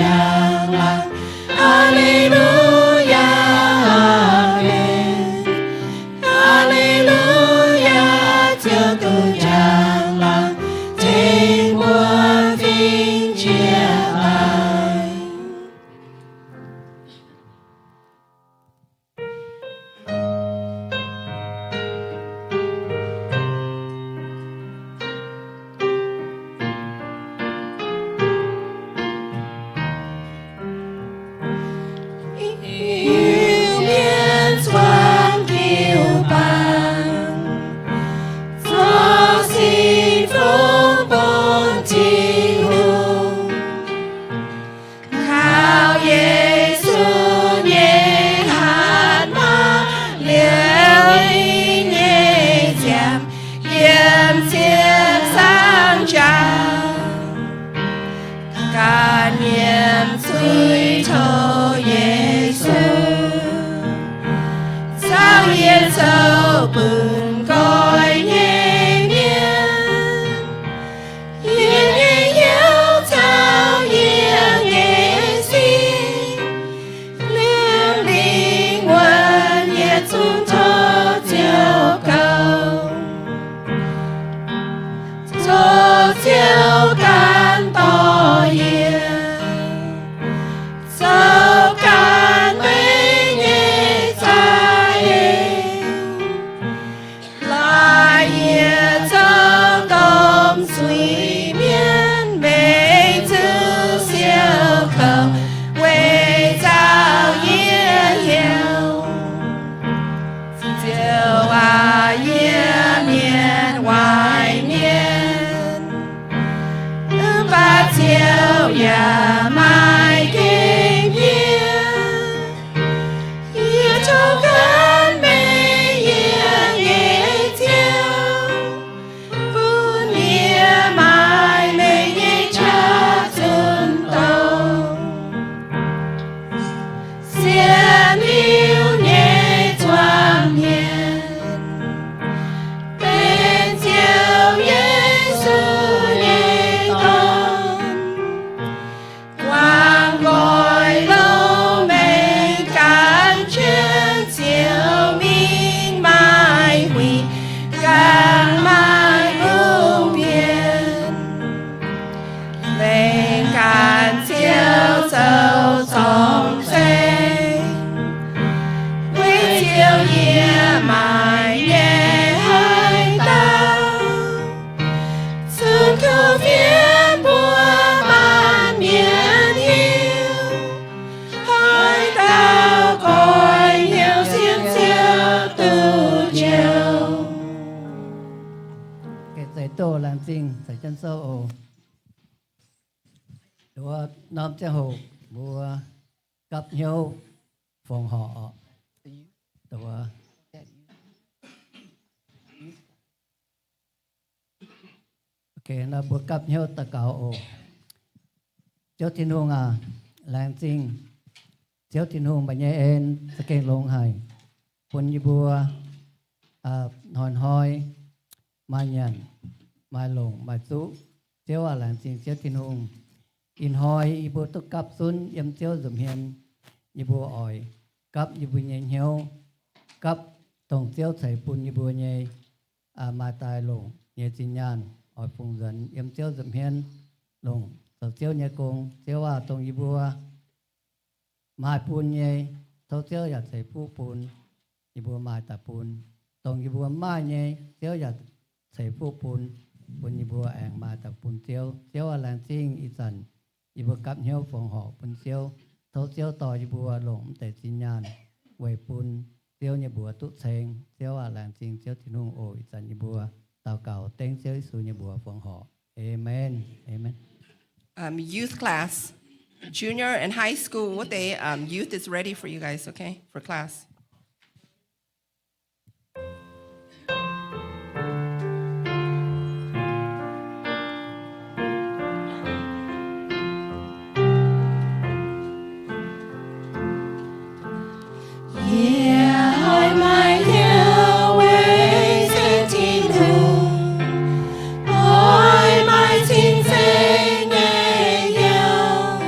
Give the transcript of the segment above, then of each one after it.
njang-laangc. Aa^le^lu^yaa, aa^men. Aa^le^lu^yaa, Ziouv duqv njang-laangc, tengx mbuo fingx jiex maengc. Iu-Mienh zuangx jiu-baang, zorqv sin fongx bun Tin-Hungh. Kaux Yesu nyei hatc maaz liouh nyei nziaamc yiem ziepc zaangv jaax, ganh yiem zuiz tov Yesu, caux yie zoux bun nqoi nyei mienh. Yie nyei hnyouv caux yie nyei sin, liemh lingh wuonh yie zungv tov Ziouv gaux. Tov Ziouv ganh dorh yie zoux ganh meih nyei za'eix. Laaix yie zoux domh zuiz-mienh, meih zuqc siou kouv weic nzauh yie hnyouv. Ziouv aac, yie mienh waaic mienh, mv baac Ziouv yaac maaih gengh yie. Yie tov gan meih, yie nyei Ziouv, bun yie maaih meih nyei qaqv zunh doz. Sienx liuz nyei zuangx mienh benx Ziouv Yesu nyei dorn. Guangc nqoi longx mengh gan jienv Ziouv mingh maaih huingx, ganh maaih lungh mbienx. Lengc ganh Ziouv zoux zorng-zengx, weic Ziouv yie maaih nyei haaix dauh zunc kuv fienx mbuo baamh mienh hiuv, haaix dauh goiv hnyouv sienx Ziouv duqv njoux. Geh zeiz doh laengz zingh caux jienv sou oc. Wuov norm ziangh hoc mbuo gapv hnyouv fongc horc oc. Wuov, ok, nor mbuo gapv hnyouv daux gaux oc. Ziouv Tin-Hungh aac, laengz zingh Ziouv Tin-Hungh meih nyei en za'gengh longx haic, bun yie mbuo hnoi-hnoi maaih nyanc, maaih longc, maaih zuqv. Ziouv aac, laengz zingh Ziouv Tin-Hungh. Ih hnoi yie mbuo duqv gapv zunv yiem Ziouv nza'hmien, yie mbuo oix gapv yie mbuo nyei hnyouv, gapv dongh Ziouv ceix bun yie mbuo nyei, maaih daaih longc nyei zinh nyaanh oix fungx nzuonx yiem Ziouv nza'hmien, longc zoux Ziouv nyei gong. Ziouv aac, dongh yie mbuo maaih bun nyei, tov Ziouv yaac ceix fuqv bun yie mbuo maaih daaih bun. Dongh yie mbuo mv maaih nyei, Ziouv yaac ceix fuqv bun, bun yie mbuo aengx maaih daaih bun Ziouv. Ziouv aac, laengz zingh ih zanc yie mbuo gapv hnyouv fongc horc bun Ziouv. Tov Ziouv dorh yie mbuo longc mv deix zinh nyaanh weic bun Ziouv nyei mbuox duqv ceng. Ziouv aac, laengz zingh Ziouv Tin-Hungh oc. Ih zanc yie mbuo daux gaux dengv Ziouv Yesu nyei mbuox fongc horc. Amen. Amen. Um, youth class, junior and high school, what they, um, youth is ready for you guys, okay? For class. Yie oix maaih hnyouv weic sienx Tin-Hungh, oix maaih cing-nzengc nyei hnyouv.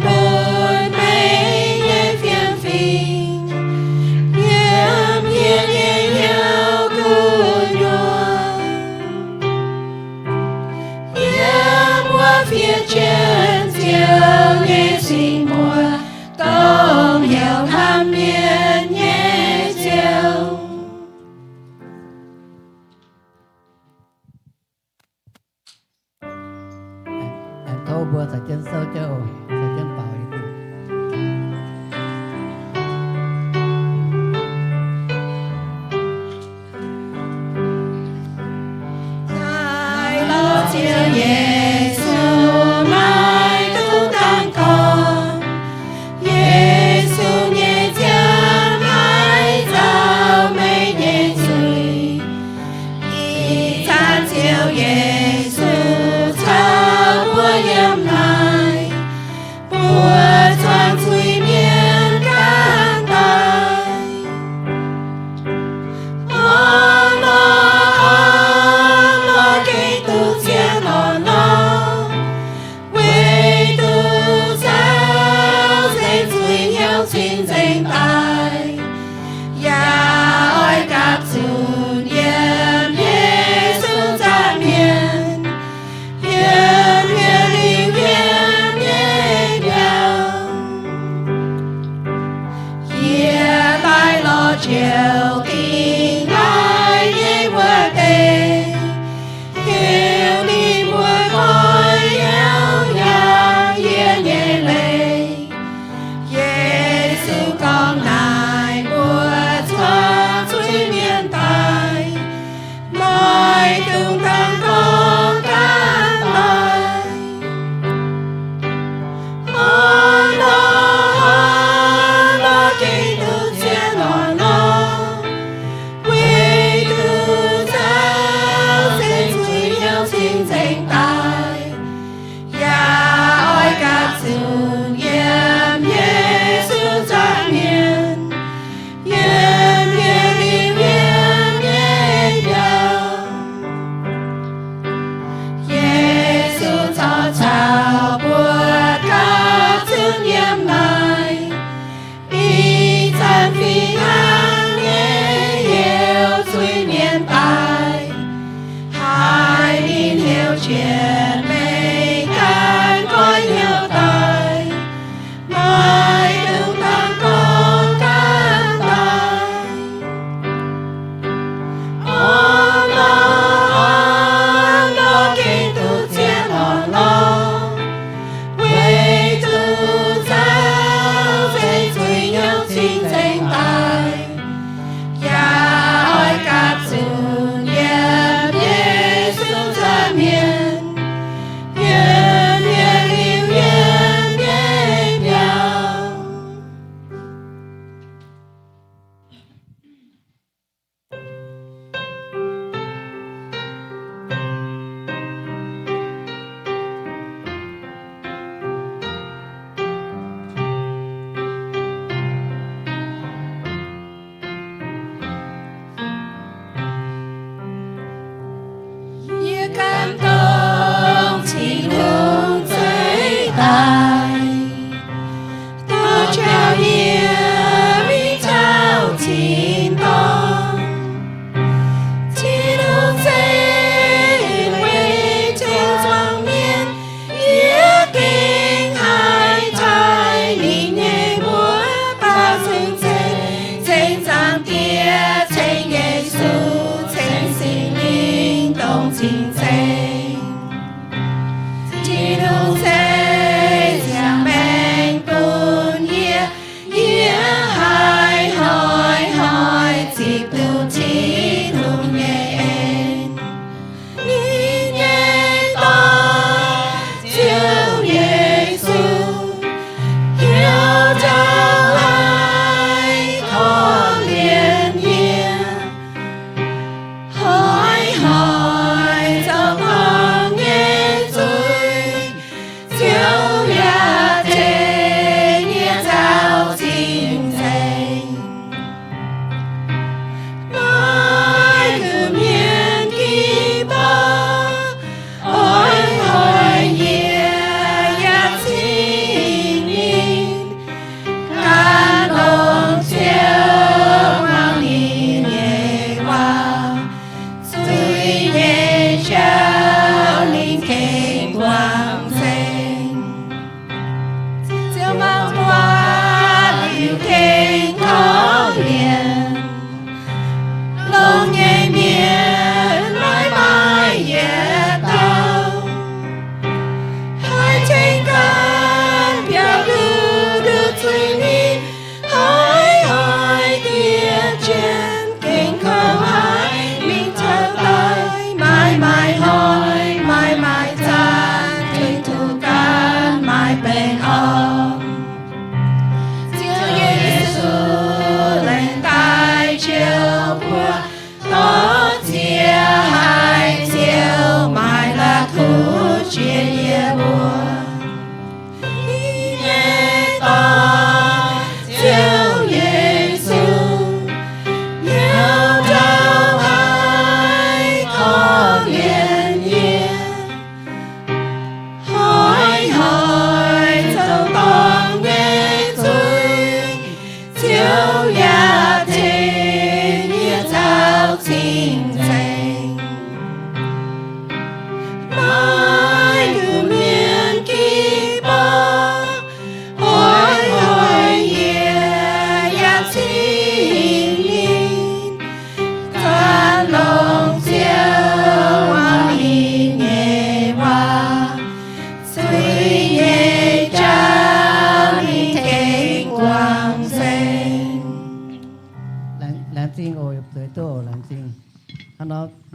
bun meih nyei fiem-fingx, yiem yie nyei hnyouv gu'nyuoz. Yiem wuov fiev jienv Ziouv nyei singx muoz, dongh heuc hnamv mienh nyei Ziouv. Aengx tov mbuo caux jienv souv jienv oc, caux jienv baaux. Naaiv lorz Ziouv Yesu, naaiv duqv dangh gorn. Yesu nyei ziangh maiv nzauh meih nyei zuiz. Ih zanc Ziouv Yesu caux mbuo yiem naaic, mbuo zuangx zuiz-mienh ganh daaih. Orv lorz, orv lorz, gengh duqv ciev lorz nor, weic duqv Ziouv nzengc zuiz hnyouv cing-nzengc daaih, yaac oix gapv zuqc yiem Yesu nza'hmien, yiem hmien liuz hmien nyei biauv.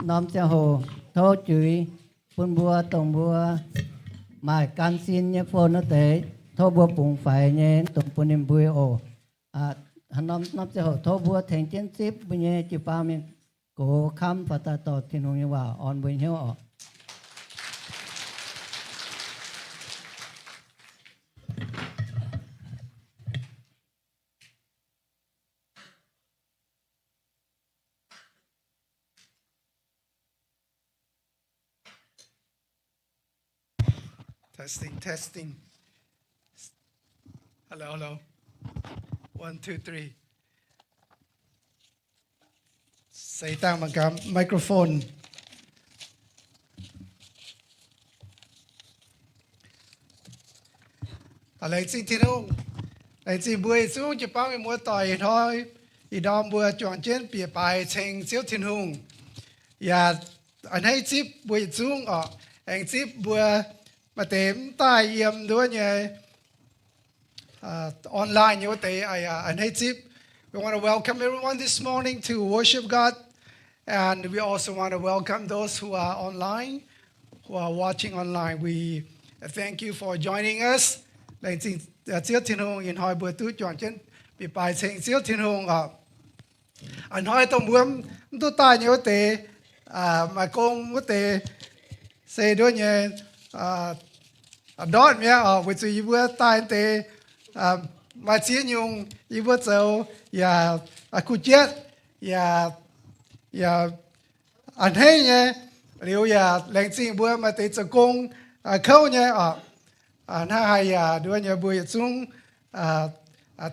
Norm ziangh hoc tov juix bun mbuo, dongh mbuo maaih gan sin nyei phone wuov deix, tov mbuo bungx faix nyei, dongh bun ninh mbui oc. Norm, norm ziangh hoc tov mbuo tengx jienv zipv mbuo nyei jiu-baang mienh gox kamv faaux daaih dorh Tin-Hungh nyei waac orn mbuo hnyouv oc. Testing, testing. Hello, hello. One, two, three. Seix dangh mangc gaax microphone. Laengz zingh Tin-Hungh. Laengz zingh mbuo yietc zungv jiu-baang mienh muoz-doic ih hnoi, ih ndorm mbuo juangc jienv bieqc baaix ceng Ziouv Tin-Hungh. Yaac a'hneiv zipv mbuo yietc zungv oc. Aengx zipv mbuo maaih deix mv daaih yiem nduov nyei online nyei wuov deix, a'hneiv zipv. We want to welcome everyone this morning to worship God. And we also want to welcome those who are online, who are watching online. We thank you for joining us. Laengz zingh Ziouv Tin-Hungh ih hnoi mbuo duqv juangc jienv bieqc baaix ceng Ziouv Tin-Hungh oc. A'hnoi dongh mbuo mv duqv daaih nyei wuov deix, maaih gong wuov deix se nduov nyei ndortv mi'aqv oc, weic zuqc yie mbuo daaih deix maaih ziex nyungc yie mbuo zoux yaac kuh jietv, yaac, yaac a'hneiv nyei. Liuz yaac laengz zingh mbuo maaih deix zoux gong kouv nyei oc. Hnangv haaix yaac nduov nyei mbuo yietc zungv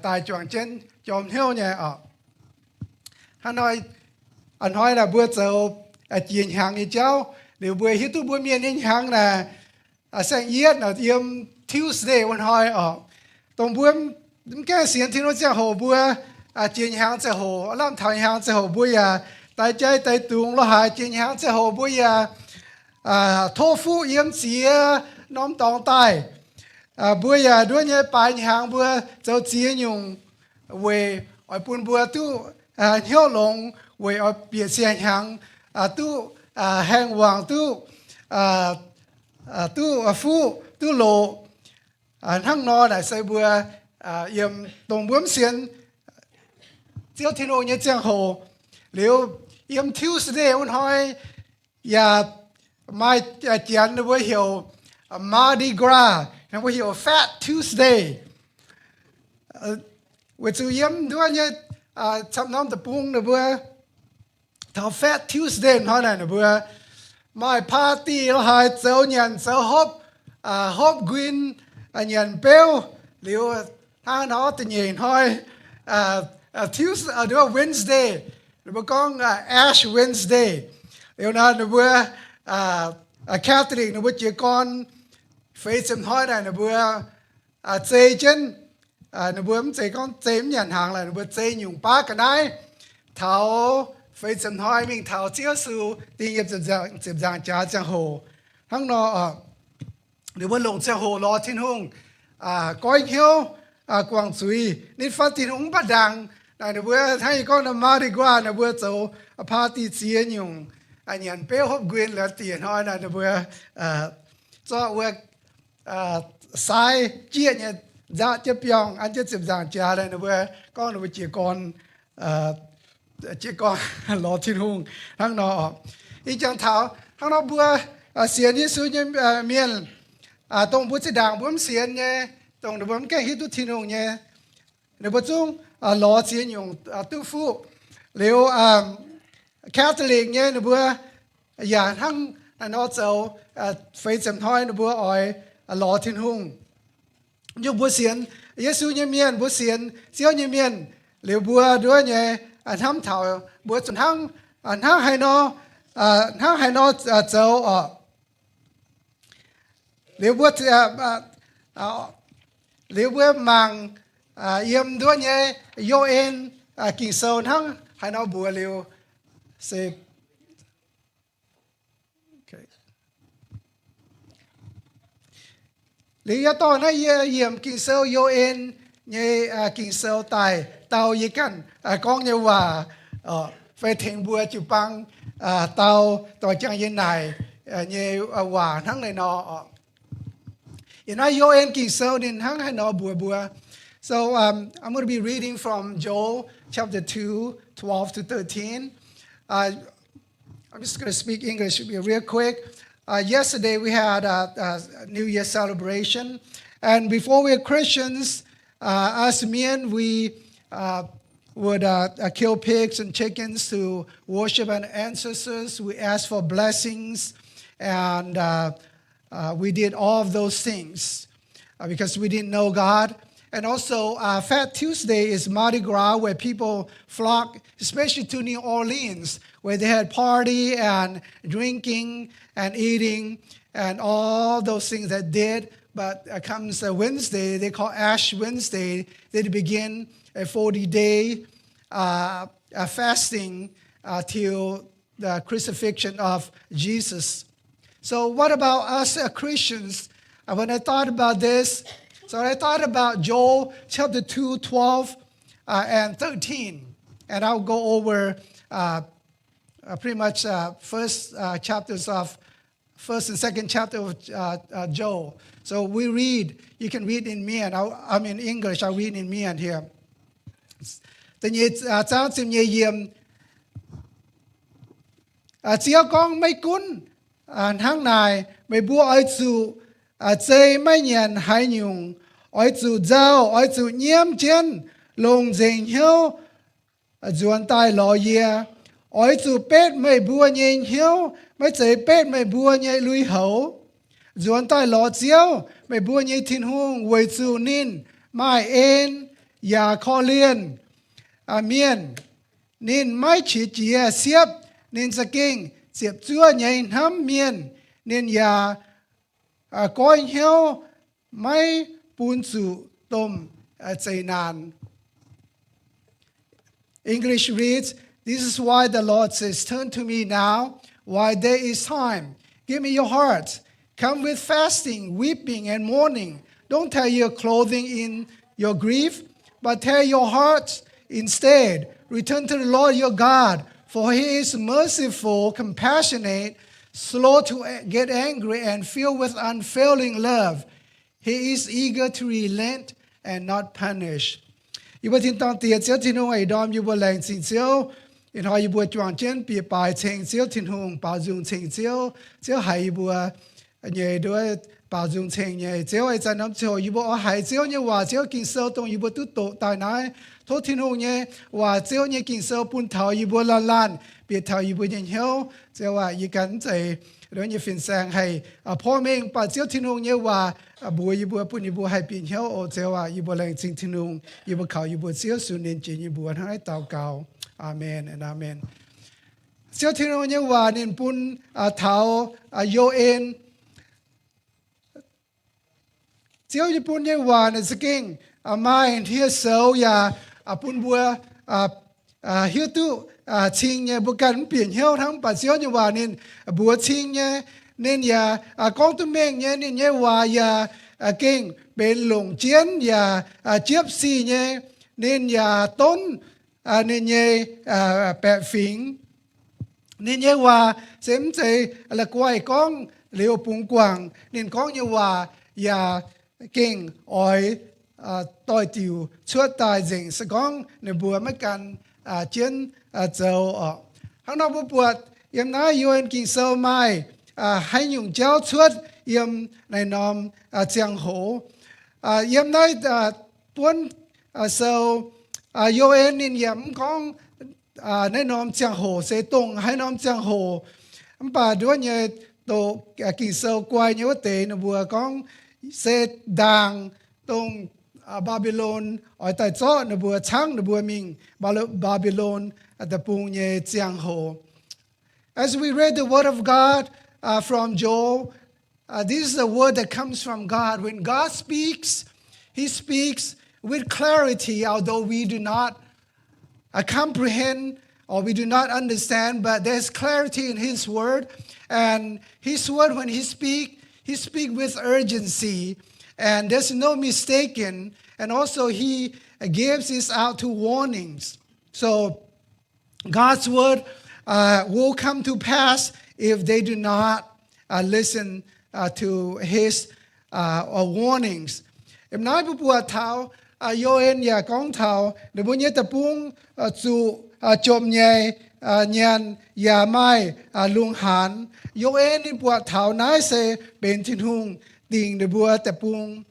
daaih juangc jienv jorm hnyouv nyei oc. Hnangv hnoi, a'hnoi naaic mbuo zoux jiex hnyangx nyei jauv. Liuz mbuo hiuv duqv mbuo mienh nyei hnyangx naaic saeng-yietv naaic yiem Tuesday wuov hnoi oc. Dongh mbuo mv gaengh sienx Tin-Hungh ziangh hoc mbuo jiex hnyangx ziangh hoc, lamh taux hnyangx ziangh hoc mbuo yaac daix jai daix dungz lorz haaix. Jiex hnyangx ziangh hoc mbuo yaac tov fuqv yiem ziex norm dorngx daaih. Mbuo yaac nduov nyei baaix hnyangx mbuo zoux ziex nyungc weic oix bun mbuo duqv hnyouv longx, weic oix bieqc siang-hnyangx duqv haengh wangc, duqv, duqv fuqv, duqv loqc. Hnangv nor naaic se mbuo yiem dongh mbuo mv sienx Ziouv Tin-Hungh nyei ziangh hoc. Liuz yiem Tuesday wuov hnoi yaac maaih janx ninh mbuo heuc Mardi Gras, ninh mbuo heuc Fat Tuesday. Weic zuqc yiem nduov nyei camv norm deic-bung ninh mbuo taux Fat Tuesday hnoi naaic ninh mbuo maaih party lorz haaix, zoux nyanc zoux hopv, hopv nquin, nyanc beuv. Liuz hnangv nor da'nyeic hnoi, Tues-, nduov Wednesday, ninh mbuo gorngv Ash Wednesday. Liuz nor ninh mbuo Catholic ninh mbuo jiez gorn feix ziepc hnoi naaic ninh mbuo zei jienv, ninh mbuo mv zeiz gorngv zei mv nyanc hnaangx laaix, ninh mbuo zei nyungc baav ga'naaiv taux feix ziepc hnoi mingh taux Ziouv Yesu dingh yiem ziepc nzaangc jaax ziangh hoc. Hnangv nor ninh mbuo longc ziangh hoc lorz Tin-Hungh, goiv hnyouv, guangc zuiz. Ninh fatv Tin-Hungh mv baac ndaangc naaic ninh mbuo hnangv yie gorngv nor Mardi Gras ninh mbuo zoux party ziex nyungc, nyanc beuv hopv nquin lorz diec hnoi naaic ninh mbuo zorqv wuov sai jieqv nyei nzaqv jienv biorngh an jienv ziepc nzaangc jaax naaic ninh mbuo gorngv ninh mbuo jiez gorn, jiez gorn lorz Tin-Hungh hnangv nor. Ih jangx taux hnangv nor mbuo sienx Yesu nyei mienh, dongh mbuo zinh ndaangc mbuo mv sienx nyei, dongh ninh mbuo mv gaengh hiuv duqv Tin-Hungh nyei, ninh mbuo zungv lorz ziex nyungc duqv fuqv. Liuz Catholic nyei ninh mbuo yaac hnangv haaix nor zoux, feix ziepc hnoi ninh mbuo oix lorz Tin-Hungh. Nyungc mbuo sienx Yesu nyei mienh, mbuo sienx Ziouv nyei mienh, liuz mbuo nduov nyei hnamv taux mbuo zuqc hnangv, hnangv haaix nor, hnangv haaix nor zoux oc. Liuz mbuo, liuz mbuo mangc yiem nduov nyei Yo^en Ging-Sou hnangv haaix nor mbuox liuz se Liuz yie dorh naaiv yie yiemc Ging-Sou Yo^en nyei Ging-Sou daaih dau yie ganh gorngv nyei waac, fai tengx mbuo jiu-baang dau doix jangx yie naaic nyei waac hnangv naaiv nor oc. Ih naaiv Yo^en Ging-Sou ninh hnangv haaix nor mbuox mbuo. So um, I'm going to be reading from Joel chapter two, twelve to thirteen. Uh, I'm just going to speak English real quick. Uh, yesterday we had a, a New Year celebration. And before we were Christians, uh, us Mien, we uh, would uh, uh, kill pigs and chickens to worship our ancestors. We asked for blessings and uh, Uh, we did all of those things uh, because we didn't know God. And also, uh, Fat Tuesday is Mardi Gras, where people flock, especially to New Orleans, where they had party and drinking and eating and all those things that did. But uh, comes uh, Wednesday, they call Ash Wednesday, they begin a forty-day uh, uh, fasting uh, till the crucifixion of Jesus. So what about us uh, Christians? Uh, when I thought about this, so I thought about Joel chapter two, twelve uh, and thirteen. And I'll go over uh, uh, pretty much uh, first uh, chapters of first and second chapter of uh, uh, Joel. So we read, you can read in Mien. I'll, I'm in English, I'll read in Mien here. Da'nyeic uh, zaang ziepc nyeic yiem. Ziouv gorngv, maiv gunv hnangv naaic, meih mbuo oix zuqc zei maiv nyanc haaix nyungc. Oix zuqc nzauh, oix zuqc nyiemv jienv longc nzengc hnyouv nzuonx daaih lorz yie. Oix zuqc betv meih mbuo nyei hnyouv, maiv zeiz betv meih mbuo nyei lui-houx. Nzuonx daaih lorz Ziouv, meih mbuo nyei Tin-Hungh, weic zuqc ninh maaih en yaac korv-lienh mienh. Ninh maiv qiex jiez siepv, ninh za'gengh ziepc zuoqv nyei hnamv mienh. Ninh yaac goiv hnyouv, maiv bun zuqc domh zeqc naanc. English reads, this is why the Lord says, turn to me now while there is time. Give me your heart. Come with fasting, weeping, and mourning. Don't tear your clothing in your grief, but tear your heart instead. Return to the Lord your God, for he is merciful, compassionate, slow to get angry, and filled with unfailing love. He is eager to relent and not punish. Yie mbuo tin-dorngh diex Ziouv Tin-Hungh, ih ndorm yie mbuo laengz zingh Ziouv. Ih hnoi yie mbuo juangc jienv bieqc baaix ceng Ziouv Tin-Hungh, baaux nzung ceng Ziouv. Ziouv haiz yie mbuo nyei nduov baaux nzung ceng nyei. Ziouv aac, zanc norm ziangh hoc yie mbuo oix haiz Ziouv nyei waac, Ziouv Ging-Sou dongh yie mbuo duqv doqc daaih naaiv. Tov Tin-Hungh nyei waac, Ziouv nyei Ging-Sou bun taux yie mbuo laanh laanh, bieqc taux yie mbuo nyei hnyouv. Ziouv aac, yie ganh mv zeiz nduov nyei fin-saeng haih porv mengh, mv baac Ziouv Tin-Hungh nyei waac mbuox yie mbuo, bun yie mbuo haih bieqc hnyouv oc. Ziouv aac, yie mbuo laengz zingh Tin-Hungh. Yie mbuo kaux yie mbuo Ziouv Yesu ninh jiex nyei mbuox hnangv naaiv daux gaux. Aamen, aamen. Ziouv Tin-Hungh nyei waac ninh bun taux Yo^en. Ziouv nyei bun nyei waac naaic za'gengh maaih hlieqv-soux yaac bun mbuo hiuv duqv cing nyei. Mbuo ganh mv bieqc hnyouv hnangv, mv baac Ziouv nyei waac ninh mbuox cing nyei. Ninh yaac gorngv duqv mengh nyei. Ninh nyei waac yaac gengh benx longc jienv yaac jiepv sic nyei. Ninh yaac donv ninh nyei baeqc fingx. Ninh nyei waac se mv zeiz la'guaih gorngv liuz bungx guangc. Ninh gorngv nyei waac yaac gengh oix doix-diuc cuotv daaih nzengc, se gorngv ninh mbuo maiv gan jienv zoux oc. Hnangv nor mbuo buatc yiem naaiv Yo^en Ging-Sou maaih haaix nyungc jauv cuotv yiem naaiv norm ziangh hoc. Yiem naaiv buonv sou Yo^en ninh yaac mv gorngv naaiv norm ziangh hoc se dongh haaix norm ziangh hoc. Mv baac nduov nyei doqc Ging-Sou guai nyei wuov deix ninh mbuo gorngv se ndaangc dongh Mbaa^mbi^lon oix daaih zorqv ninh mbuo, caangv ninh mbuo mingh Mbaa^mbi^lon deic-bung nyei ziangh hoc. As we read the word of God uh, from Joel, uh, this is a word that comes from God. When God speaks, he speaks with clarity, although we do not uh, comprehend or we do not understand, but there's clarity in his word. And his word, when he speak, he speak with urgency, and there's no mistaken. And also he uh, gives this out to warnings. So God's word uh, will come to pass if they do not, uh, listen, uh, to his, uh, uh, warnings. Ih naaiv mbuo buatc taux, uh, Yo^en yaac gorngv taux ninh mbuo nyei deic-bung, uh, zuqc, uh, jomc nyei, uh, nyanc yaac maaih, uh, lungh haanz. Yo^en ninh buatc taux naaiv se benx Tin-Hungh dingc ninh mbuo deic-bung.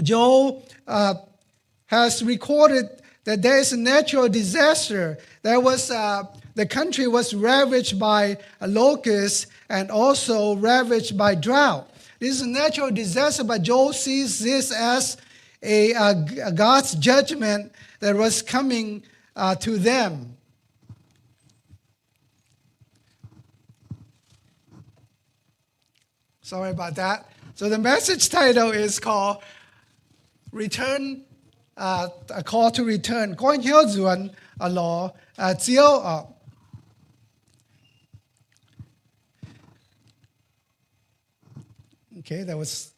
Joel, uh, has recorded that there is a natural disaster. There was, uh, the country was ravaged by a locust and also ravaged by drought. This is a natural disaster, but Joel sees this as a, a, a God's judgment that was coming, uh, to them. Sorry about that. So the message title is called Return, uh, a Call to Return. Goiv hnyouv nzuonx, uh, lorz, uh, Ziouv, uh. Okay, that was,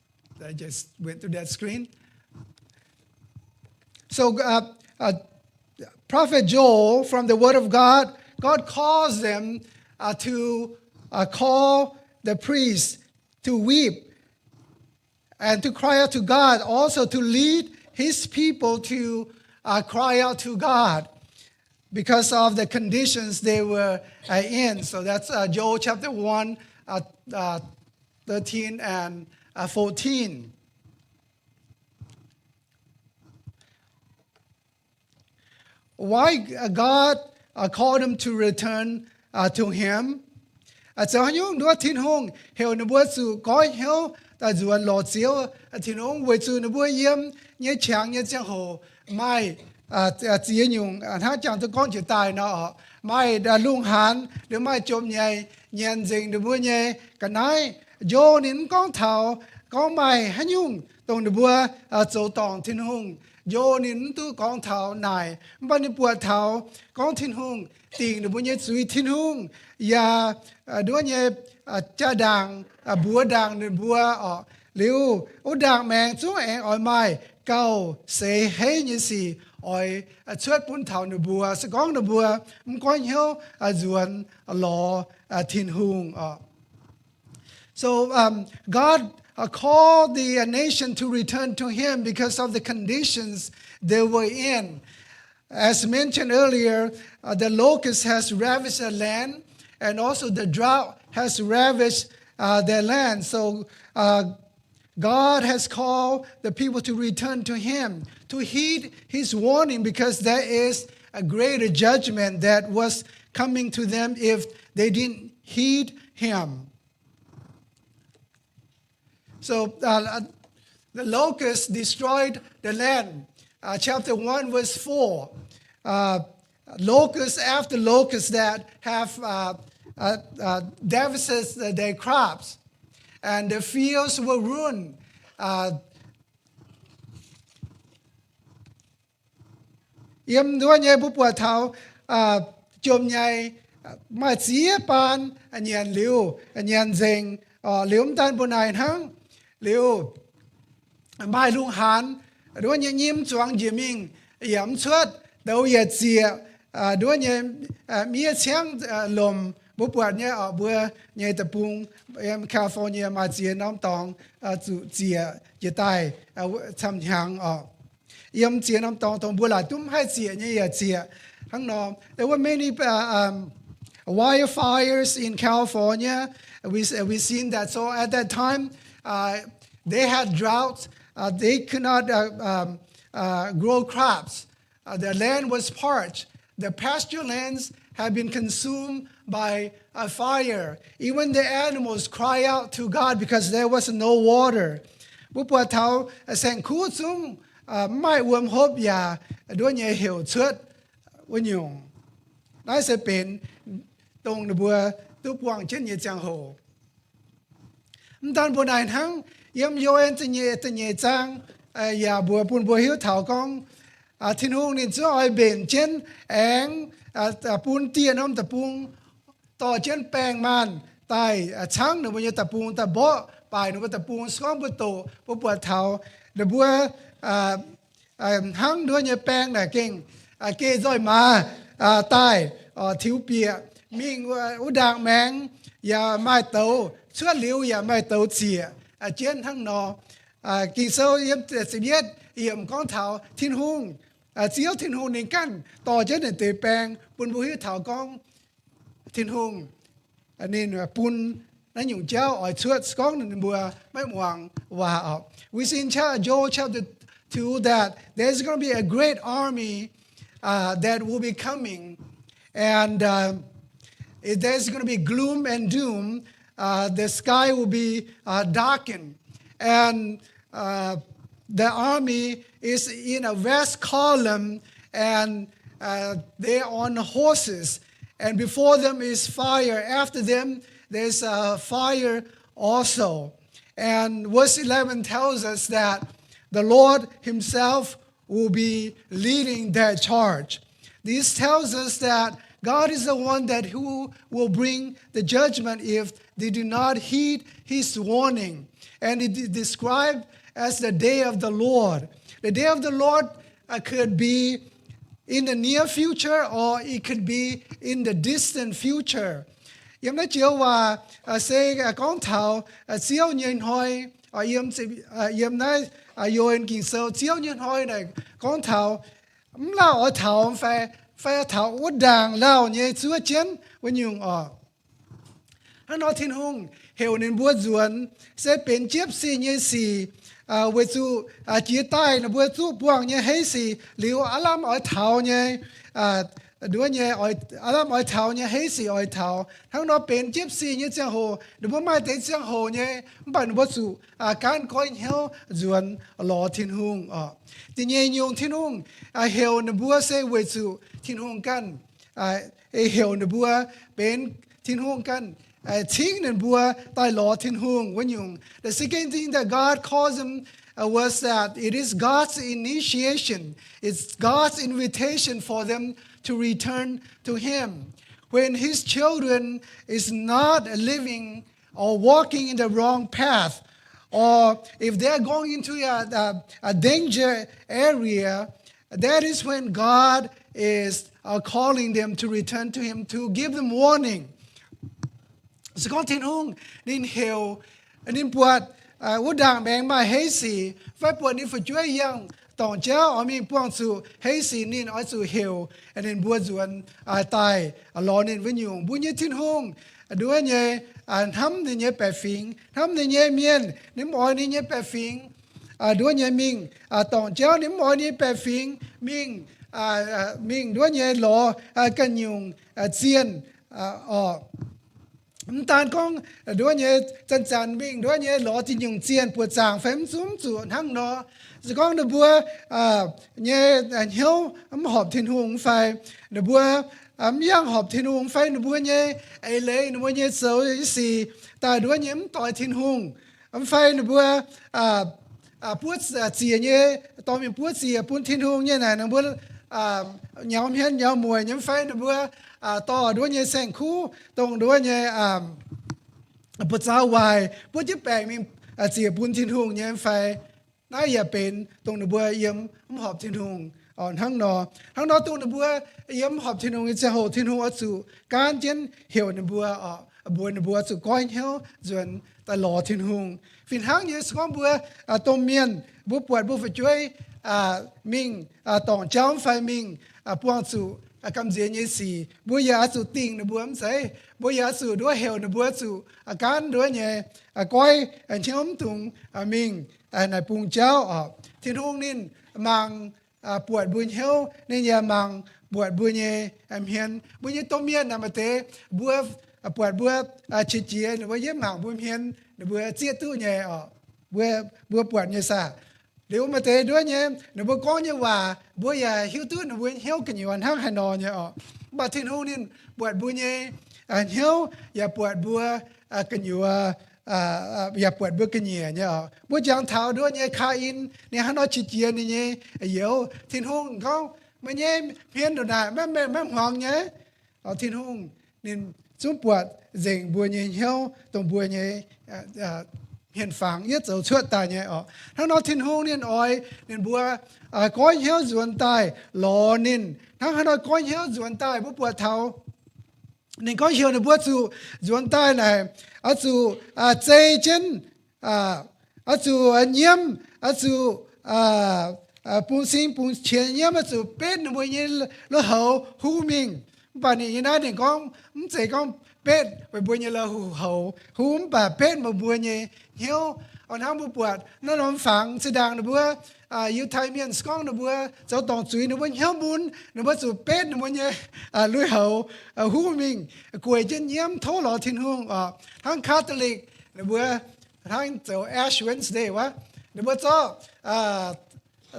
I just went through that screen. So, uh, uh, Prophet Joel, from the Word of God, God calls them, uh, to, uh, call the priests to weep and to cry out to God, also to lead his people to, uh, cry out to God because of the conditions they were, uh, in. So that's, uh, Joel chapter one, uh, uh, thirteen and, uh, fourteen. Why, uh, God, uh, called them to return, uh, to him? Zoux haaix nyungc nduov Tin-Hungh heuc ninh mbuo zuqc goiv hnyouv daaih nzuonx lorz Ziouv Tin-Hungh? Weic zuqc ninh mbuo yiem nyei qangx nyei ziangh hoc maaih, uh, ziex nyungc, uh, hnangv jangx duqv gorngv jiex daaih nor, maaih, uh, lungh haanz, liuz maaih jomc nyei nyanc nzengc ninh mbuo nyei ga'naaiv. Joel ninh mv gorngv taux gorngv maaih haaix nyungc dongh ninh mbuo, uh, zoux dorngc Tin-Hungh. Joel ninh mv duqv gorngv taux naaic, mv baac ninh buatc taux gorngv Tin-Hungh dingc ninh mbuo nyei zuiz. Tin-Hungh yaac, uh, nduov nyei, uh, jaa ndaangc, uh, mbuox ndaangc ninh mbuo orqc. Liuz wuov ndaangc maengx zungv aengx oix maaih gauh seix heiv nyei sic oix, uh, cuotv bun taux ninh mbuo, se gorngv ninh mbuo mv goiv hnyouv, uh, nzuonx lorz, uh, Tin-Hungh orqc. So, um, God, uh, called the, uh, nation to return to him because of the conditions they were in. As mentioned earlier, uh, the locust has ravaged the land, and also the drought has ravaged, uh, their land. So, uh, God has called the people to return to him, to heed his warning, because there is a greater judgment that was coming to them if they didn't heed him. So, uh, the locusts destroyed the land. Uh, chapter one, verse four. Uh, locusts after locusts that have, uh, uh, uh, devastated their crops, and the fields were ruined. Uh, Yiem nduov nyei mbuo buatc taux, uh, jomc nyei, uh, maaih ziex baan, uh, nyanc liuz, uh, nyanc nzengc, uh, liuz mv daan mbuo naaic hnangv, liuz maaih lungh haanz, uh, nduov nyei nyim zuangx njiec mingh, yaac mv cuotv, douz yaac zieqc, uh, nduov nyei, uh, miev ciangv, uh, lomc, mbuo buatc nyei, uh, mbuo nyei deic-bung, yiem California maaih ziex norm dorngx, uh, zuqc zieqc jiex daaih, uh, camv-hnyangx orqc. Yiem ziex norm dorngx dongh mbuo laaic duqv mv haih zieqc nyei yaac zieqc. Hnangv nor, there were many, uh, um, wildfires in California. We, we seen that. So at that time, uh, they had droughts. Uh, they could not, uh, um, uh, grow crops. Uh, the land was parched. The pasture lands had been consumed by a fire. Even the animals cry out to God because there was no water. Mbuo buatc taux, uh, saeng-kuv zungv, uh, mv maaih wuom hopv yaac nduov nyei heuc cuotv wuov nyungc. Naaiv se benx dongh ninh mbuo duqv buangh jienv nyei ziangh hoc. Mv daan mbuo naaic hnangv, yiem Yo^en da'nyeic, da'nyeic zaang, uh, yaac mbuox bun mbuo hiuv taux gorngv, uh, Tin-Hungh ninh zungv oix mbenc jienv aengx, uh, uh, bun dieh norm deic-bung dorh jienv baengh maanh daaih, uh, caangv ninh mbuo nyei deic-bung daaih mborqv baaic ninh mbuo deic-bung. Se gorngv mbuo doqc, mbuo buatc taux ninh mbuo, uh, uh, hnangv nduov nyei baeng naaic gengh, uh, geh nzoih maaz, uh, daaih, tiux bieqc mingh wuov ndaangc maengx yaac maaih douz, cuotv liuz yaac maaih douz zieqc jienv hnangv nor. Ging-Sou yiem ziepc yietv yiemc gorngv taux Tin-Hungh, Ziouv Tin-Hungh ninh ganh dorh jienv naaiv deix baeng bun mbuo hiuv taux gorngv Tin-Hungh ninh bun naaiv nyungc jauv oix cuotv, se gorngv ninh mbuo maiv muangx waac oc. We see in chap-, Joel chapter two that there's gonna be a great army uh, that will be coming, and uh, it, there's gonna be gloom and doom. Uh, the sky will be uh, darkened, and uh, the army is in a vast column, and uh, they're on horses, and before them is fire. After them, there's a fire also. And verse eleven tells us that the Lord himself will be leading that charge. This tells us that God is the one that who will bring the judgment if they do not heed his warning. And it is described as the day of the Lord. The day of the Lord uh, could be in the near future or it could be in the distant future. Yiem naaiv joux waac se gorngv taux Ziouv nyei hnoi. Yiem, yiem naaiv Yo^en Ging-Sou, Ziouv nyei hnoi naaic gorngv taux mv lauh oix taux fai, fai taux wuov ndaangc lauh nyei zuov jienv wuov nyungc oc. Hnangv nor Tin-Hungh heuc ninh mbuo nzuonx se benx jiepv sic nyei sic, weic zuqc jiex daaih ninh mbuo zuqv buangh nyei heiv sic liuz, aav lamh oix taux nyei, nduov nyei, aav lamh oix taux nyei heiv sic oix taux. Hnangv nor benx jiepv sic nyei ziangh hoc, ninh mbuo maaih deix ziangh hoc nyei, mv baac ninh mbuo zuqc gaanv goiv hnyouv nzuonx lorz Tin-Hungh oc. Da'nyeic nyungc Tin-Hungh heuc ninh mbuo se weic zuqc Tin-Hungh ganh, heuc ninh mbuo benx Tin-Hungh ganh cingv ninh mbuo daaih lorz Tin-Hungh wuov nyungc. The second thing that God calls them uh, was that it is God's initiation, it's God's invitation for them to return to Him. When His children is not living or walking in the wrong path, or if they are going into a, a, a danger area, that is when God is uh, calling them to return to Him, to give them warning. Se gorngv Tin-Hungh ninh heuc ninh buatc wuov ndaangc maengx maaih heiv sic, fai buatc ninh fu'jueiv yangh dorngc jauv oix mingh buangh zuqc heiv sic, ninh oix zuqc heuc ninh mbuo nzuonx daaih lorz ninh wuov nyungc. Mbuo nyei Tin-Hungh nduov nyei hnamv ninh nyei baeqc fingx, hnamv ninh nyei mienh, ninh mv oix ninh nyei baeqc fingx nduov nyei mingh dorngc jauv, ninh mv oix ninh nyei baeqc fingx mingh, mingh nduov nyei lorz ganh nyungc zienh oc. Mv daan gorngv nduov nyei zanc-zanc mingh nduov nyei lorz zienh nyungc zienh buoqc zaangc fai mv zungv zuqc hnangv nor. Se gorngv ninh mbuo nyei hnyouv mv horpc Tin-Hungh fai, ninh mbuo mv yangh horpc Tin-Hungh fai, ninh mbuo nyei eix leiz, ninh mbuo nyei zoux nyei sic daaih nduov nyei mv doix Tin-Hungh, mv fai ninh mbuo buov ziec nyei, dorh mingh buov ziec bun Tin-Hungh nyei naaic, ninh mbuo nyaux hmien nyaux mueic nyei, mv fai ninh mbuo dorh nduov nyei saeng-kuv dongh nduov nyei buoz-zaux waaic buov jienv baengc mingh ziec bun Tin-Hungh nyei, mv fai naaiv yaac benx dongh ninh mbuo yiem mv horpc Tin-Hungh hnangv nor. Hnangv nor dongh ninh mbuo yiem mv horpc Tin-Hungh nyei ziangh hoc, Tin-Hungh oix zuqc gaanv jienv heuc ninh mbuo, mbuox ninh mbuo zuqc goiv hnyouv nzuonx daaih lorz Tin-Hungh. Fih hnangv nyei se gorngv mbuo domh mienh, mbuo buatc mbuo fu'jueiv mingh dorngc jauv fai mingh buangh zuqc gamh nziex nyei sic, mbuo yaac oix zuqc dingh ninh mbuo mv zeiz, mbuo yaac oix zuqc nduov heuc ninh mbuo zuqc gaanv nduov nyei goiv hnyouv mv dungx mingh naaic bung jauv oc. Tin-Hungh ninh mangc buatc mbuo hnyouv, ninh yaac mangc buatc mbuo nyei hmien. Mbuo nyei domh mienh naaic maaih deix mbuo buatc mbuo qiex jiez, ninh mbuo yiem mangc mbuo hmien, ninh mbuo zieqv duqv nyei oc. Mbuo, mbuo buatc nyei saah? Liuz maaih deix nduov nyei, ninh mbuo gorngv nyei waac mbuo yaac hiuv duqv ninh mbuo hnyouv gu'nyuoz hnangv haaix nor nyei oc. Mv baac Tin-Hungh ninh buatc mbuo nyei hnyouv, yaac buatc mbuo gu'nyuoz, yaac buatc mbuo ga'nyiec nyei oc. Mbuo jangx taux nduov nyei Kaa^in, ninh hnangv nor qiex jiez ninh nyei youz. Tin-Hungh gorngv, meih nyei hmien ndongc naaic maiv, maiv hmuangx nyei. Tin-Hungh ninh zungv buatc nzengc mbuo nyei hnyouv, dongh mbuo nyei hmien fangx yietv zoux cuotv daaih nyei oc. Hnangv nor Tin-Hungh ninh oix ninh mbuo goiv hnyouv nzuonx daaih lorz ninh. Hnangv haaix nor goiv hnyouv nzuonx daaih? Mbuo buatc taux Ninh gorngv heuc ninh mbuo zuqc nzuonx daaih naaic, oix zuqc zei jienv, oix zuqc nyiemv, oix zuqc bungx sing bungx qiex nyiemv, oix zuqc betv ninh mbuo nyei lui-houx huv mingh. Mv baac ninh nyei naaiv ninh gorngv, mv zeiz gorngv betv meih mbuo nyei lui-houx huv, mv baac betv meih mbuo nyei hnyouv. Hnangv mbuo buatc naaiv norm fangx zinh ndaangc ninh mbuo Yiutai Mienh se gorngv ninh mbuo zoux dorngc zuiz, ninh mbuo hnyouv mun, ninh mbuo zuqc betv ninh mbuo nyei lui-houx huv mingh, gueic jienv nyiemv tov lorz Tin-Hungh oc. Hnangv Catholic ninh mbuo hnangv zoux Ash Wednesday wuov, ninh mbuo zorqv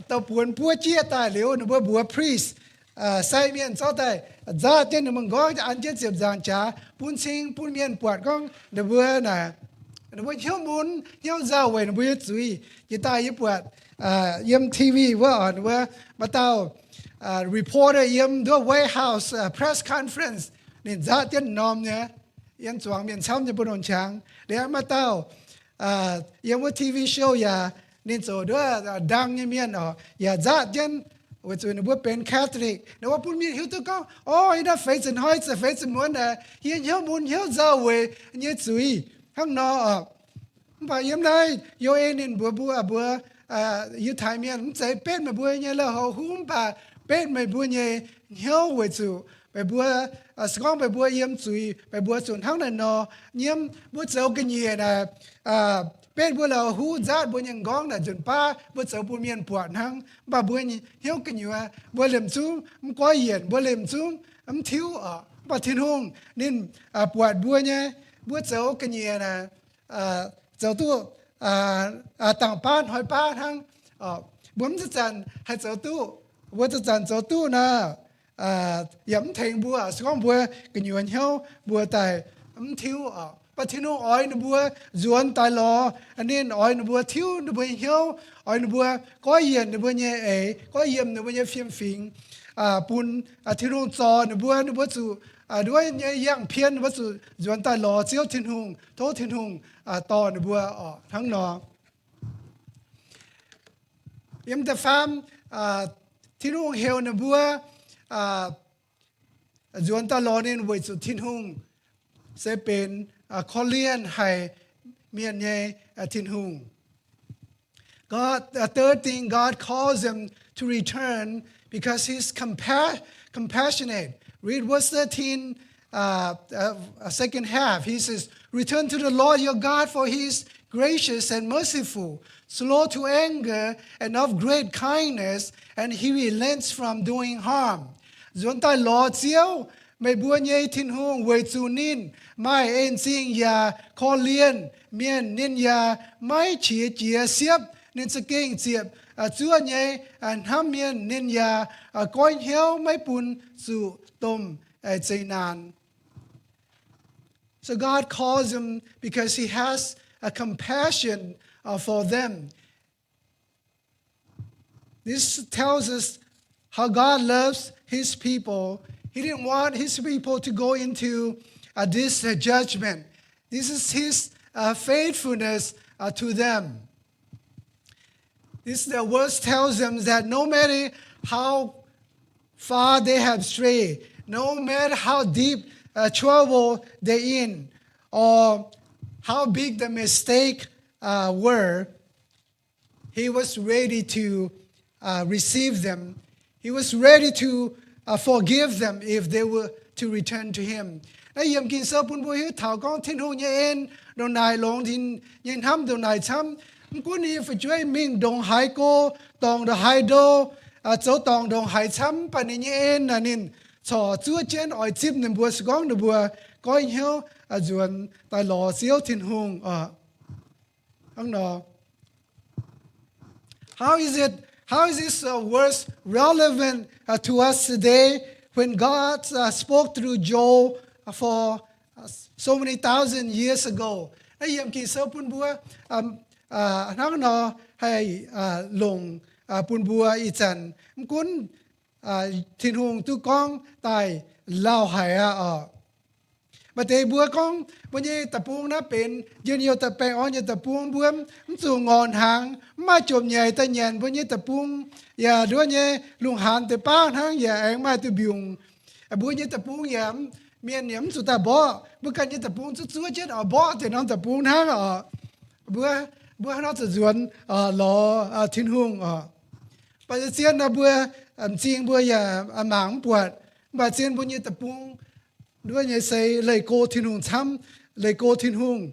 dauh buonc buov jieqv daaih liuz, ninh mbuo mbuox priest, sai mienh zorqv daaih nzaatv jienv ninh mbuo nqorngv, an jienv ziepc nzaangc jaax bun cing bun mienh buatc gorngv ninh mbuo naaic, ninh mbuo hnyouv mun, hnyouv nzauh weic ninh mbuo nyei zuiz. Jiex daaih yie buatc yiem T V wuov, ninh mbuo maaih dauh reporter yiem nduov White House press conference, ninh nzaatv jienv norm nyei, yiem zuangx mienh camv nyei mbu'ndongx qangx. Liuz maaih dauh yiem wuov T V show yaac ninh zoux nduov ndang nyei mienh oc, yaac nzaatv jienv weic zuqc ninh mbuo benx Catholic. Ninh mbuo bun mienh hiuv duqv gorngv, o, yie naaiv feix ziepc hnoi, feix ziepc muonz aeqv, yie hnyouv mun hnyouv nzauh weic nyei zuiz hnangv nor oc. Mv baac yiem naaiv yo ei ninh mbuox mbuo, mbuox Yiutai Mienh, mv zeiz betv meih mbuo nyei lui-houx huv, mv baac betv meih mbuo nyei hnyouv weic zuqc meih mbuo, se gorngv meih mbuo yiem zuiz, meih mbuo zuqc hnangv naaiv nor nyiemv. Mbuo zoux ga'nyiec naaic, betv mbuo lui-houx huv, nzaatv mbuo nyei nqorngv naaic nzunc baav mbuo zoux bun mienh buatc hnangv. Mv baac mbuo hnyouv gu'nyuoz, mbuo liemh zungv mv goiv yienc, mbuo liemh zungv mv tiuv oc. Mv baac Tin-Hungh ninh buatc mbuo nyei, mbuo zoux ga'nyiec naaic, zoux duqv dangh baav hnoi baav hnangv. Mbuo mv zanc-zanc haih zoux duqv, mbuo zanc-zanc zoux duqv naaic, yaac mv tengx mbuo, se gorngv mbuo gu'nyuoz hnyouv mbuo daaih mv tiuv oc. Mv baac Tin-Hungh oix ninh mbuo nzuonx daaih lorz ninh, oix ninh mbuo tiuv ninh mbuo nyei hnyouv, oix ninh mbuo goiv yienc ninh mbuo nyei eix, goiv yienc ninh mbuo nyei fiem-fingx, bun Tin-Hungh zorc ninh mbuo, ninh mbuo zuqc nduov nyei yangh pien, ninh mbuo zuqc nzuonx daaih lorz Ziouv Tin-Hungh, tov Tin-Hungh dorh ninh mbuo oc hnangv nor. Yiem da'faam, Tin-Hungh heuc ninh mbuo nzuonx daaih lorz ninh weic zuqc Tin-Hungh se benx korv-lienh haic mienh nyei Tin-Hungh. God, uh, third thing, God calls them to return because he's compa-, compassionate. Read verse thirteen, uh, uh, uh, second half. He says, "Return to the Lord your God, for he is gracious and merciful, slow to anger and of great kindness, and he relents from doing harm." Nzuonx daaih lorz Ziouv, meih mbuo nyei Tin-Hungh, weic zuqc ninh maaih en-zingh yaac korv-lienh mienh. Ninh yaac maiv qiex jiez siepv ninh za'gengh ziepc zuoqv nyei hnamv mienh. Ninh yaac goiv hnyouv maiv bun zuqc domh zeqc naanc. So God calls them because he has a compassion, uh, for them. This tells us how God loves his people. He didn't want his people to go into, uh, this, uh, judgment. This is his, uh, faithfulness, uh, to them. This, the verse tells them that no matter how far they have strayed, no matter how deep, uh, trouble they're in, or how big the mistake, uh, were, he was ready to, uh, receive them. He was ready to, uh, forgive them if they were to return to him. Naaiv yiemc Ging-Sou bun mbuo hiuv taux gorngv Tin-Hungh nyei en ndongc naaic, longx ninh nyei hnamv ndongc naaic camv. Mv gunv ninh nyei fu'jueiv mingh ndongc haaix go, dorngc ndongc haaix ndo, zoux dorngc ndongc haaix camv, mv baac ninh nyei en naaic ninh corc zuov jienv oix zipv ninh mbuo se gorngv ninh mbuo goiv hnyouv nzuonx daaih lorz Ziouv Tin-Hungh oc. Hnangv nor. How is it, how is this, uh, verse relevant, uh, to us today when God, uh, spoke through Joel, uh, for, uh, so many thousand years ago? Naaiv yiemc Ging-Sou bun mbuo, um, uh, hnangv nor haih, uh, longc, uh, bun mbuo ih zanc. Mv gunv, uh, Tin-Hungh duqv gorngv daaih lauh haic aqv oc. Maaih deix mbuo gorngv mbuo nyei deic-bung naaiv benx njien-youh daaih baengh orn nyei deic-bung, mbuo mv zuqc ngorc hnaangx, mv maaih jomc nyeic daaih nyanc mbuo nyei deic-bung, yaac nduov nyei lungh haanz deix baav hnangv yaac aengx maaih duqv mbiungc. Mbuo nyei deic-bung yaac Mienh yaac mv zuqc daaih mborqv. Mbuo ganh nyei deic-bung zuqv zuov jienv oc, mborqv deix norm deic-bung hnangv oc. Mbuo, mbuo hnangv nor zuqc nzuonx lorz Tin-Hungh oc. Mv baac zien nor mbuo, m'zing mbuo yaac mangc mv buatc. Mv baac zien mbuo nyei deic-bung nduov nyei se leih go Tin-Hungh camv, leih go Tin-Hungh.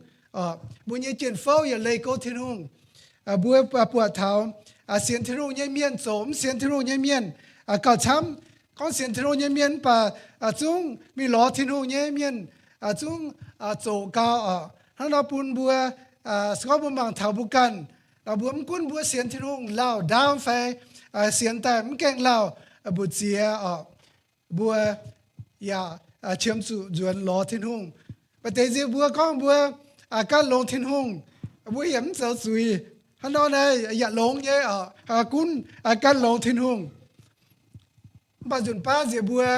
Mbuo nyei jien-fouv yaac leih go Tin-Hungh. Mbuo buatc taux sienx Tin-Hungh nyei mienh zoqc mv sienx Tin-Hungh nyei mienh gauh camv. Gorngv sienx Tin-Hungh nyei mienh mv baac zungv mingh lorz Tin-Hungh nyei mienh zungv zoqc gau oc. Hnangv nor bun mbuo, se gorngv mbuo mangc taux mbuo ganh, mbuo mv gunv mbuo sienx Tin-Hungh lauh ndaauv fai sienx daaih mv gaengh lauh mbu'ziex oc, mbuo yaac qiemx zuqc nzuonx lorz Tin-Hungh. Maaih deix nziex mbuo gorngv mbuo ganh longx Tin-Hungh, mbuo yaac mv zoux zuiz. Hnangv nor naaiv yaac longx nyei oc, gunv ganh longx Tin-Hungh. Mv baac nzunc baav nziex mbuo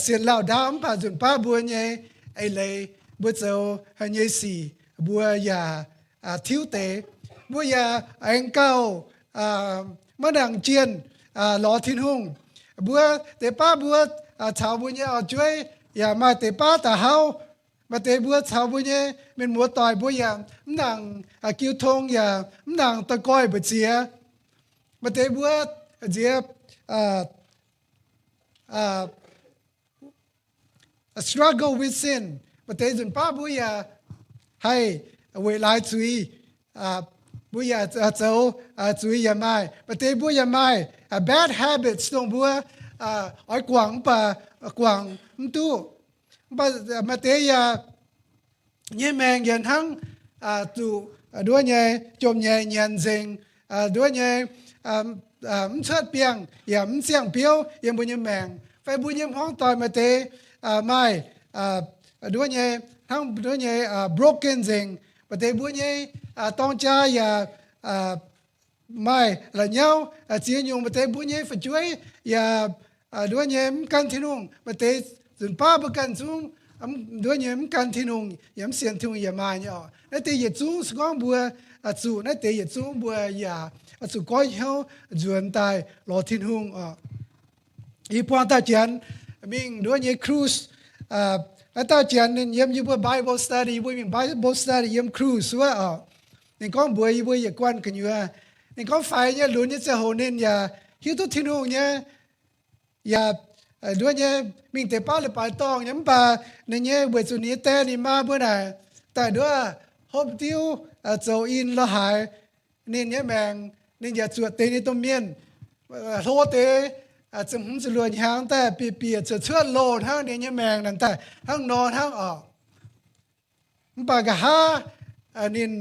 sienx lauh ndaauv mv baac nzunc baav mbuo nyei eix leiz, mbuo zoux nyei sic mbuo yaac tiuv deix. Mbuo yaac aengx gauh maiv nangc jienh lorz Tin-Hungh. Mbuo deix baav mbuo caux mbuo nyei auv-jueiv yaac maaih deix baav da'hauv. Maaih deix mbuo caux mbuo nyei mienh muoz-doic mbuo yaac mv nangc jiu tong yaac mv nangc da'goih mbu'ziex. Maaih deix mbuo nziex struggle with sin. Maaih deix nzunc baav mbuo yaac haih weic laaix zuiz, mbuo yaac zoux zuiz yaac maaih. Maaih deix mbuo yaac maaih bad habits dongh mbuo oix guangc mv baac guangc mv duqv. Mv baac maaih deix yaac nyei maengc yaac hnangv zuqc nduov nyei jomc nyei nyanc nzengc, nduov nyei mv cuotv biangh yaac mv ziangh biouv yiem mbuo nyei maengc. Fai mbuo nyei hmuangv doic maaih deix maaih nduov nyei, hnangv nduov nyei broken nzengc. Maaih deix mbuo nyei dorng jaa yaac maaih la'nyauv ziex nyungc. Maaih deix mbuo nyei fu'jueiv yaac nduov nyei mv gan Tin-Hungh. Maaih deix nzunc baav mbuo ganh zungv nduov nyei mv gan Tin-Hungh yaac mv sienx Tin-Hungh yaac maaih nyei oc. Naaiv deix yietc zungv se gorngv mbuo zuqc naaiv deix yietc zungv mbuo yaac zuqc goiv hnyouv nzuonx daaih lorz Tin-Hungh oc. Yie buangh dauh janx mingh nduov nyei cruise. Naaiv dauh janx ninh yiem yie mbuo Bible study, yie mbuo mingh Bible study yiem cruise wuov oc. Ninh gorngv mbuox yie mbuo yietc guanh gu'nyuoz. Ninh gorngv faix nyei lunx nyei ziangh hoc ninh yaac hiuv duqv Tin-Hungh nyei, yaac nduov nyei mingh deix baav leiz-baaix dorngh nyei. Mv baac ninh nyei weic zuqc ninh nyei die ninh maa mbuo naaic daaih nduov hopv diuv zoux in lo haaix, ninh nyei maengc ninh yaac zuotc deix ninh domh mienh hlo deix ziepc hmz ziepc luoqc hnyangx daaih bieqc bieqc cuotv cuotv loh hnangv. Ninh nyei maengc naaic daaih hnangv nor hnangv oc. Mv baac nqa'haav ninh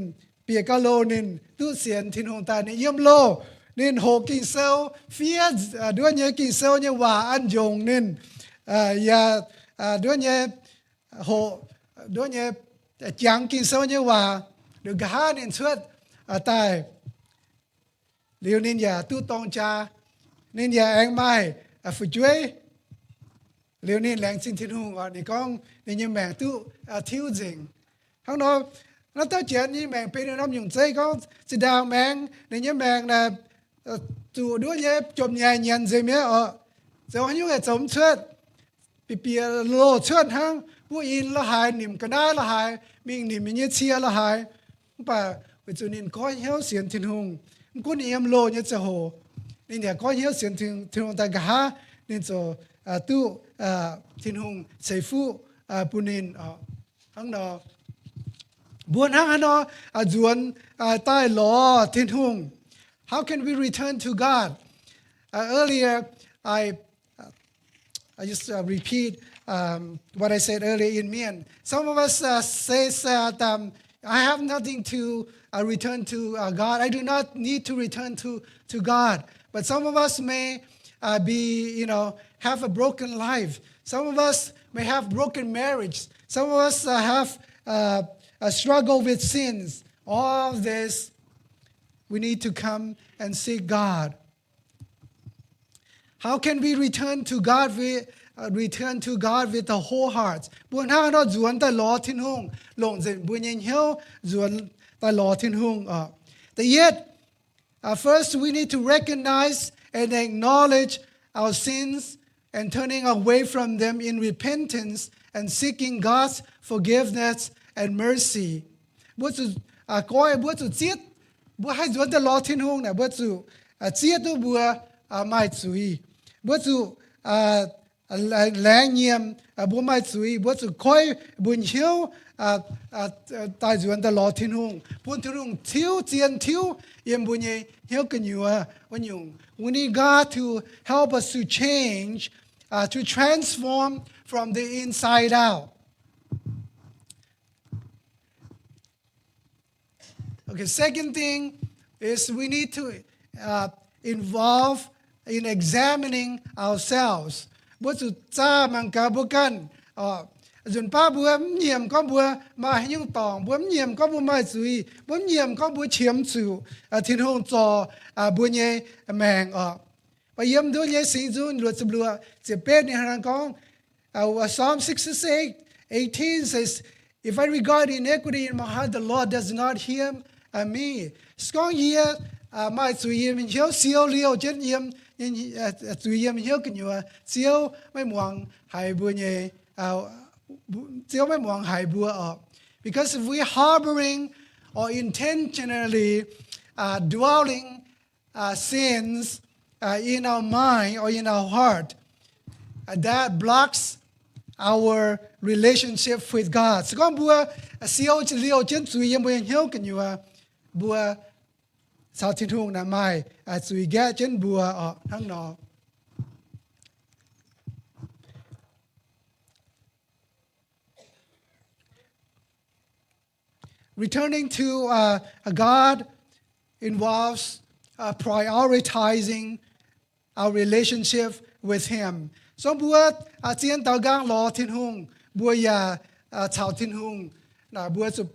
bieqc gauh loh ninh duqv sienx Tin-Hungh daaih, ninh yiem loh ninh hoqc Ging-Sou fiev nduov nyei Ging-Sou nyei waac an njongc ninh, yaac nduov nyei hoqc nduov nyei jangx Ging-Sou nyei waac. Liuz nqa'haav ninh cuotv daaih, liuz ninh yaac duqv dorng jaa, ninh yaac aengx maaih fu'jueiv. Liuz ninh laengz zingh Tin-Hungh oc. Ninh gorngv ninh nyei maengc duqv tiuv nzengc. Hnangv nor, naaiv dauh janx nyei maengc benx norm nyungc zeiv gorngv zinh ndaangc maengx ninh nyei maengc naaic zuqc nduov nyei jomc nyaic nyanc nzengc mi'aqv oc. Zoux haaix nyungc yaac zoux mv cuotv. Bieqc bieqc loh cuotv hnangv, buov in lo haaix, nimc ga'naaiv lo haaix, mingh nimc nyei cie lo haaix. Mv baac weic zuqc ninh goiv hnyouv sienx Tin-Hungh, mv gunv ninh yiem loh nyei ziangh hoc, ninh yaac goiv hnyouv sienx Tin-Hungh daaih nqa'haav ninh ziouc duqv Tin-Hungh ceix fuqv bun ninh. Hnangv nor, mbuo hnangv haaix nor nzuonx daaih lorz Tin-Hungh? How can we return to God? Uh, earlier, I I just uh, repeat um, what I said earlier in Mien. Some of us uh, says that um, I have nothing to uh, return to uh, God. I do not need to return to, to God. But some of us may uh, be, you know, have a broken life. Some of us may have broken marriage. Some of us uh, have uh, a struggle with sins. All of this, we need to come and seek God. How can we return to God with, uh, return to God with the whole heart? Mbuo hnangv haaix nor nzuonx daaih lorz Tin-Hungh, longc nzengc mbuo nyei hnyouv nzuonx daaih lorz Tin-Hungh oc. Da'yietv, uh, first we need to recognize and acknowledge our sins and turning away from them in repentance and seeking God's forgiveness and mercy. Mbuo zuqc goiv, mbuo zuqc zieqv, mbuo haih nzuonx daaih lorz Tin-Hungh naaic, mbuo zuqc zieqv duqv mbuo maaih zuiz. Mbuo zuqc laengz nyiemc mbuo maaih zuiz. Mbuo zuqc koiv mbuo hnyouv daaih nzuonx daaih lorz Tin-Hungh, bun Tin-Hungh tiuv zien tiuv yiem mbuo nyei hnyouv gu'nyuoz wuov nyungc. We need God to help us to change, to transform from the inside out. Okay, second thing is we need to involve in examining ourselves. Mbuo zuqc zaah mangc gaax mbuo ganh. Nzunc baav mbuo mv nyiemc gorngv mbuo maaih haaix nyungc dorngc, mbuo mv nyiemc gorngv mbuo maaih zuiz, mbuo mv nyiemc gorngv mbuo qiemx zuqc Tin-Hungh zorc mbuo nyei maengc oc. Mv baac yiem nduov nyei Singx Nzung Luoqc Ziepc Luoqc ziepc betv ninh hnangv naaiv gorngv, Psalm sixty-six eighteen says, If I regard iniquity in my heart, the Lord does not hear me. Se gorngv yie maaih zuiz yiem hnyouv, siou liouh jienv yiem, zuiz yiem hnyouv gu'nyuoz, Ziouv maiv muangx haiz mbuo nyei, Ziouv maiv muangx haiz mbuo oc. Because if we harboring or intentionally dwelling sins in our mind or in our heart, that blocks our relationship with God. Se gorngv mbuo siou liouh jienv zuiz yiem mbuo nyei hnyouv gu'nyuoz, mbuo caux Tin-Hungh naaic maaih zuiz nqaeqv jienv mbuo oc hnangv nor. Returning to God involves prioritizing our relationship with Him. So mbuo zien daaux nqaang lorz Tin-Hungh, mbuo yaac caux Tin-Hungh, mbuo zuqc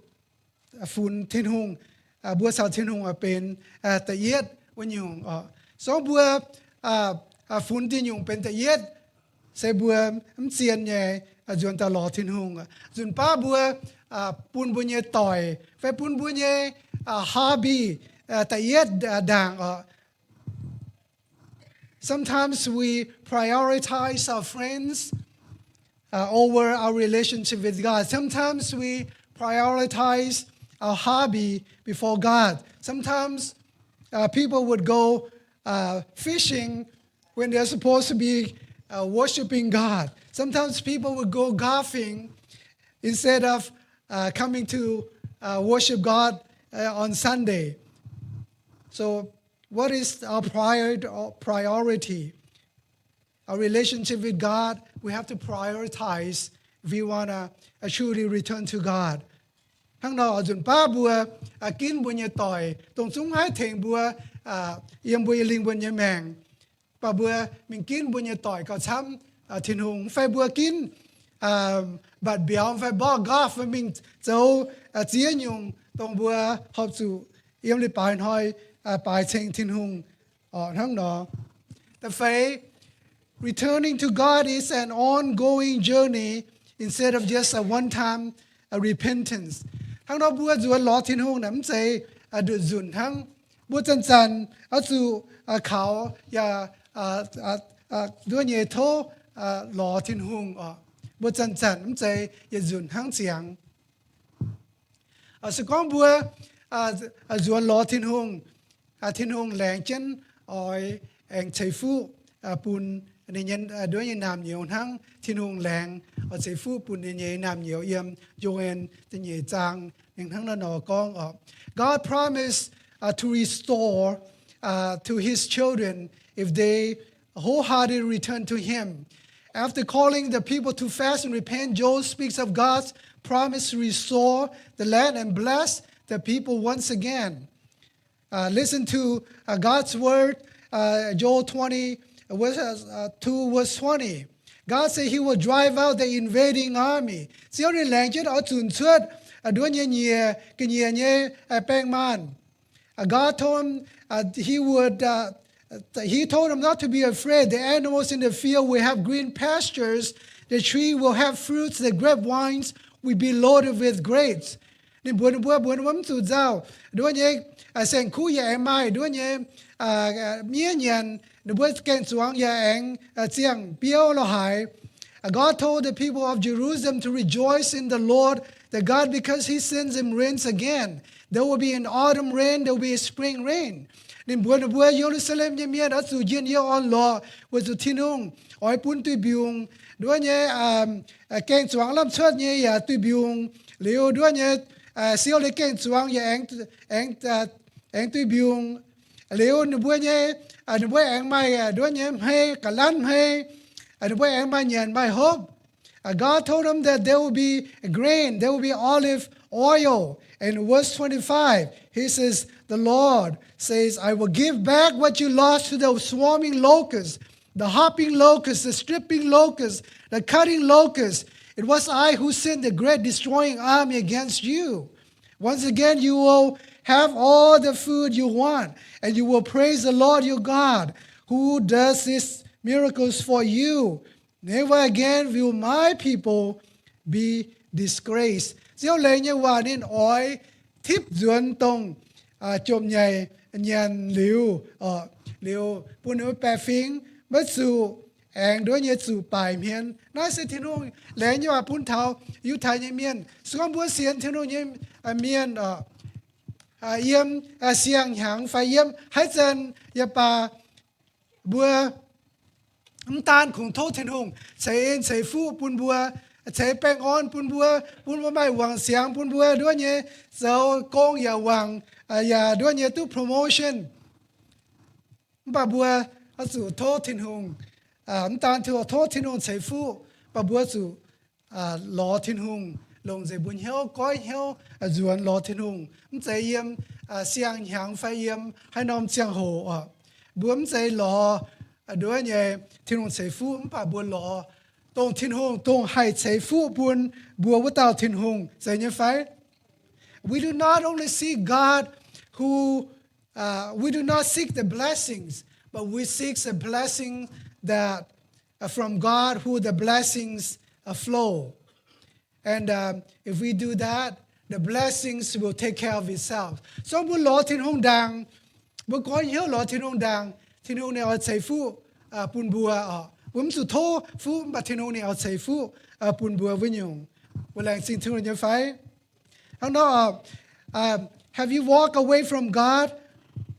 funx Tin-Hungh, mbuo caux Tin-Hungh benx da'yietv wuov nyungc oc. So mbuo funx Tin-Hungh benx da'yietv, se mbuo mv zien nyei nzuonx daaih lorz Tin-Hungh. Nzunc baav mbuo bun mbuo nyei doic fai bun mbuo nyei hobby da'yietv ndaangc oc. Sometimes we prioritize our friends over our relationship with God. Sometimes we prioritize our hobby before God. Sometimes people would go fishing when they're supposed to be worshiping God. Sometimes people would go golfing instead of coming to worship God on Sunday. So what is our prior-, priority? Our relationship with God, we have to prioritize if we wanna truly return to God. Hnangv nor, nzunc baav mbuo ginv mbuo nyei doic, dongh zungv haih tengx mbuo yiem mbuo nyei lingh wuonh nyei maengc. Mv baac mbuo mingh ginv mbuo nyei doic gauh camv Tin-Hungh. Fai mbuo ginv mbatc mbiauz fai mborqv golf fai mingh zoux ziex nyungc, dongh mbuo horpc zuqc yiem leiz-baaix hnoi baaix ceng Tin-Hungh oc hnangv nor. Da'feix, returning to God is an ongoing journey instead of just a one-time repentance. Hnangv nor mbuo nzuonx lorz Tin-Hungh naaic mv zeiz nduqc nzunc hnangv. Mbuo zanc-zanc oix zuqc kaux yaac nduov nyei tov lorz Tin-Hungh oc. Mbuo zanc-zanc mv zeiz yietc nzunc hnangv ziangx. Se gorngv mbuo nzuonx lorz Tin-Hungh, Tin-Hungh laengz jienv oix aengx ceix fuqv bun ninh nyei, nduov nyei naamh nyouz hnangv Tin-Hungh laengz oix ceix fuqv bun ninh nyei naamh nyouz yiem Joel da'nyeic zaang. Ninh hnangv naaiv nor gorngv oc, God promised to restore to his children if they wholeheartedly return to him. After calling the people to fast and repent, Joel speaks of God's promise to restore the land and bless the people once again. Listen to God's word, Joel twenty, verse two, verse twenty. God said he will drive out the invading army. Ziouv ninh laengz jienv oix zunc cuotv nduov nyei nyiec ga'nyiec nyei baeng maanh. God told him, uh, he would, uh, he told him not to be afraid. The animals in the field will have green pastures. The tree will have fruits. The grapevines will be loaded with grapes. Ninh mbuox ninh mbuo, mbuox ninh mbuo mv zuqc nzauh. Nduov nyei saeng-kuv yaac aengx maaih nduov nyei miev nyanc. Ninh mbuo gaeng-zuangx yaac aengx ziangh biouv lo haaix. God told the people of Jerusalem to rejoice in the Lord their God because he sends them rains again. There will be an autumn rain, there will be a spring rain. Ninh mbuox ninh mbuo Ye^lu^saa^lem nyei mienh oix zuqc njien-youh orn-lorqc weic zuqc Tin-Hungh oix bun duih mbiungc. Nduov nyei gaeng-zuangx lamh cuotv nyei yaac duih mbiungc. Liuz nduov nyei siou leiz gaeng-zuangx yaac aengx duih mbiungc. Liuz ninh mbuo nyei, ninh mbuo aengx maaih nduov nyei hmei, ga'lanv hmei. Ninh mbuo aengx maaih nyanc maaih hopv. God told them that there will be grain, there will be olive oil. And in verse twenty-five, he says, the Lord says, I will give back what you lost to the swarming locust, the hopping locust, the stripping locust, the cutting locust. It was I who sent the great destroying army against you. Once again, you will have all the food you want, and you will praise the Lord your God, who does these miracles for you. Never again will my people be disgraced. Ziouv leiz nyei waac ninh oix tipv nzuonx dongh jomc nyeic nyanc liuz, liuz bun ninh mbuo baeqc fingx, maiv zuqc aengx nduov nyei zuqc baaic hmien. Naaiv se Tin-Hungh leiz nyei waac bun taux Yiutai nyei mienh. Se gorngv mbuo sienx Tin-Hungh nyei mienh, yiem siang-hnyangx fai yiem haaix zanc yaac baac, mbuo mv daan kungx tov Tin-Hungh ceix en ceix fuqv bun mbuo, ceix baengh orn bun mbuo, bun mbuo maaih wangc siangx, bun mbuo nduov nyei zoux gong yaac wangc, yaac nduov nyei duqv promotion. Mv baac mbuo oix zuqc tov Tin-Hungh, mv daan tov Tin-Hungh ceix fuqv, mv baac mbuo zuqc lorz Tin-Hungh longc nzengc mbuo hnyouv, goiv hnyouv nzuonx lorz Tin-Hungh. Mv zeiz yiem siang-hnyangx fai yiem haaix norm ziangh hoc oc. Mbuo mv zeiz lorz nduov nyei Tin-Hungh ceix fuqv, mv baac mbuo lorz dongh Tin-Hungh dongh haih ceix fuqv bun mbuo wuov dauh Tin-Hungh, zeiz nyei fai? We do not only seek God who, uh, we do not seek the blessings, but we seek the blessing that, uh, from God who the blessings, uh, flow. And, um, if we do that, the blessings will take care of itself. So mbuo lorz Tin-Hungh ndaangc, mbuo goiv hnyouv lorz Tin-Hungh ndaangc, Tin-Hungh ninh oix ceix fuqv, uh, bun mbuo oc. Mbuo mv zuqc tov fuqv, mv baac Tin-Hungh ninh oix ceix fuqv, uh, bun mbuo wuov nyungc. Mbuo laengz zingh Tin-Hungh nyei fai? Hnangv nor, uh, um, have you walked away from God,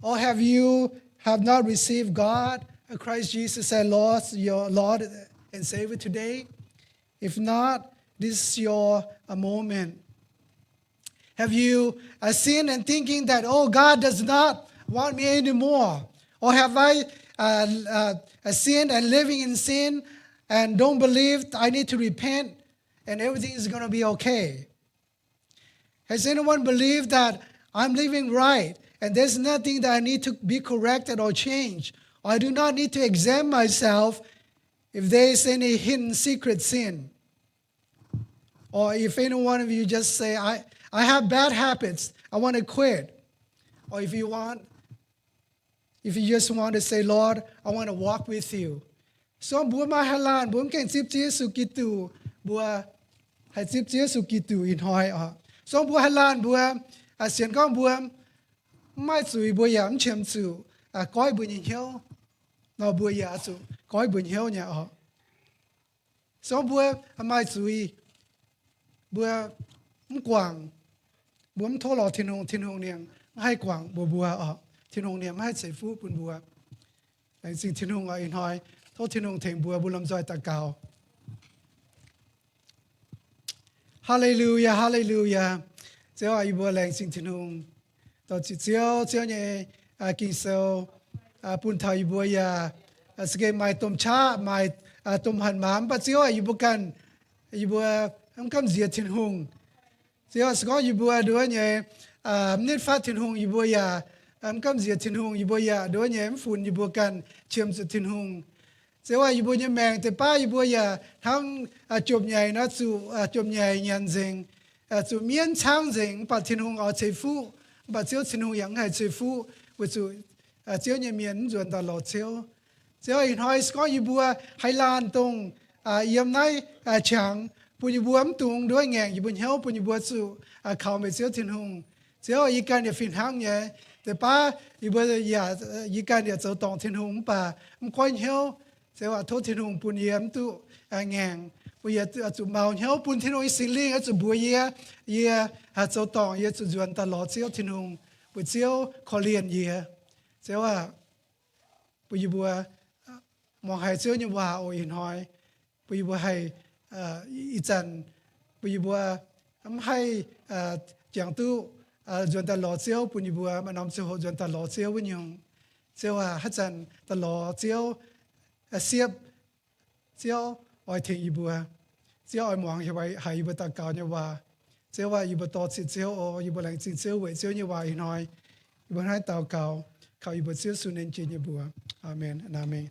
or have you have not received God, uh, Christ Jesus as Lord, your Lord and Savior today? If not, this is your, uh, moment. Have you, uh, sinned and thinking that, "Oh, God does not want me anymore"? Or have I, uh, uh, uh, sinned and living in sin and don't believe I need to repent and everything is gonna be okay? Has anyone believed that I'm living right and there's nothing that I need to be corrected or changed? I do not need to examine myself if there is any hidden secret sin. Or if any one of you just say, "I, I have bad habits, I want to quit." Or if you want, if you just want to say, "Lord, I want to walk with you." So mbuo maaih haaix laanh mbuo mv gaengh zipv Ziouv Yesu Giduc, mbuo haih zipv Ziouv Yesu Giduc ih hnoi oc. So mbuo haaix laanh mbuo, aa, sienx gorngv mbuo mv maaih zuiz, mbuo yaac mv qiemx zuqc, aa, goiv mbuo nyei hnyouv. Nor mbuo yaac zuqc goiv mbuo hnyouv nyei oc. So mbuo maaih zuiz, mbuo mv guangc, mbuo mv tov lorz Tin-Hungh, Tin-Hungh ninh mv haih guangc mbuox mbuo oc. Tin-Hungh ninh mv haih ceix fuqv bun mbuo. Laengz zingh Tin-Hungh oc. Ih hnoi tov Tin-Hungh tengx mbuo, mbuo lomh nzoih daux gaux. Haa^le^lu^yaa, haa^le^lu^yaa. Ziouv aac, yie mbuo laengz zingh Tin-Hungh. Dor ziqc Ziouv, Ziouv nyei, aa, Ging-Sou, aa, bun taux yie mbuo yaac, aa, za'gengh maaih domh qaqv, maaih, aa, domh hatc maaz, mv baac Ziouv aac, yie mbuo ganh, yie mbuo mv gamh nziex Tin-Hungh. Ziouv aac, se gorngv yie mbuo nduov nyei, aa, mv nitv fatv Tin-Hungh, yie mbuo yaac, aa, mv gamh nziex Tin-Hungh, yie mbuo yaac nduov nyei mv funx yie mbuo ganh qiemx zuqc Tin-Hungh. Ziouv aac, yie mbuo nyei maengc deix baav yie mbuo yaac hnangv, aa, jomc nyeic nor zuqc, aa, jomc nyeic nyanc nzengc, aa, zuqc mienv caangv nzengc, mv baac Tin-Hungh oix ceix fuqv, mv baac Ziouv Tin-Hungh yaac mv haih ceix fuqv, weic zuqc, aa, Ziouv nyei mienh mv nzuonx daaih lorz Ziouv. Ziouv aac, ih hnoi se gorngv yie mbuo haaix laanh dongh, aa, yiem naaiv, aa, qangx, bun yie mbuo mv dungx nduov ngaengc yie mbuo hnyouv, bun yie mbuo zuqc kaux meih Ziouv Tin-Hungh. Ziouv, yie ganh yaac fih hnangv nyei. Deix baav yie mbuo yaac, yie ganh yaac zoux dorngc Tin-Hungh, mv baac mv goiv hnyouv. Ziouv aac, tov Tin-Hungh bun yie mv duqv ngaengc, bun yie zuqc maux hnyouv, bun Tin-Hungh nyei Singx Lingh oix zuqc mbuox yie, yie haih zoux dorngc, yie zuqc nzuonx daaih lorz Ziouv Tin-Hungh, weic Ziouv korv-lienh yie. Ziouv aac, bun yie mbuo muangx haiz Ziouv nyei waac oc ih hnoi, bun yie mbuo haih, ih zanc, bun yie mbuo mv haih jangx duqv nzuonx daaih lorz Ziouv, bun yie mbuo maaih norm ziangh hoc nzuonx daaih lorz Ziouv wuov nyungc. Ziouv aac, haaix zanc daaih lorz Ziouv, siepv Ziouv oix tengx yie mbuo. Ziouv oix muangx haiz yie mbuo daux gaux nyei waac. Ziouv aac, yie mbuo dor-ziec Ziouv oc. Yie mbuo laengz zingh Ziouv weic Ziouv nyei waac ih hnoi. Yie mbuo hnangv naaiv daux gaux kaux yie mbuo Ziouv Yesu nyei mbuox. Aamen, aamen.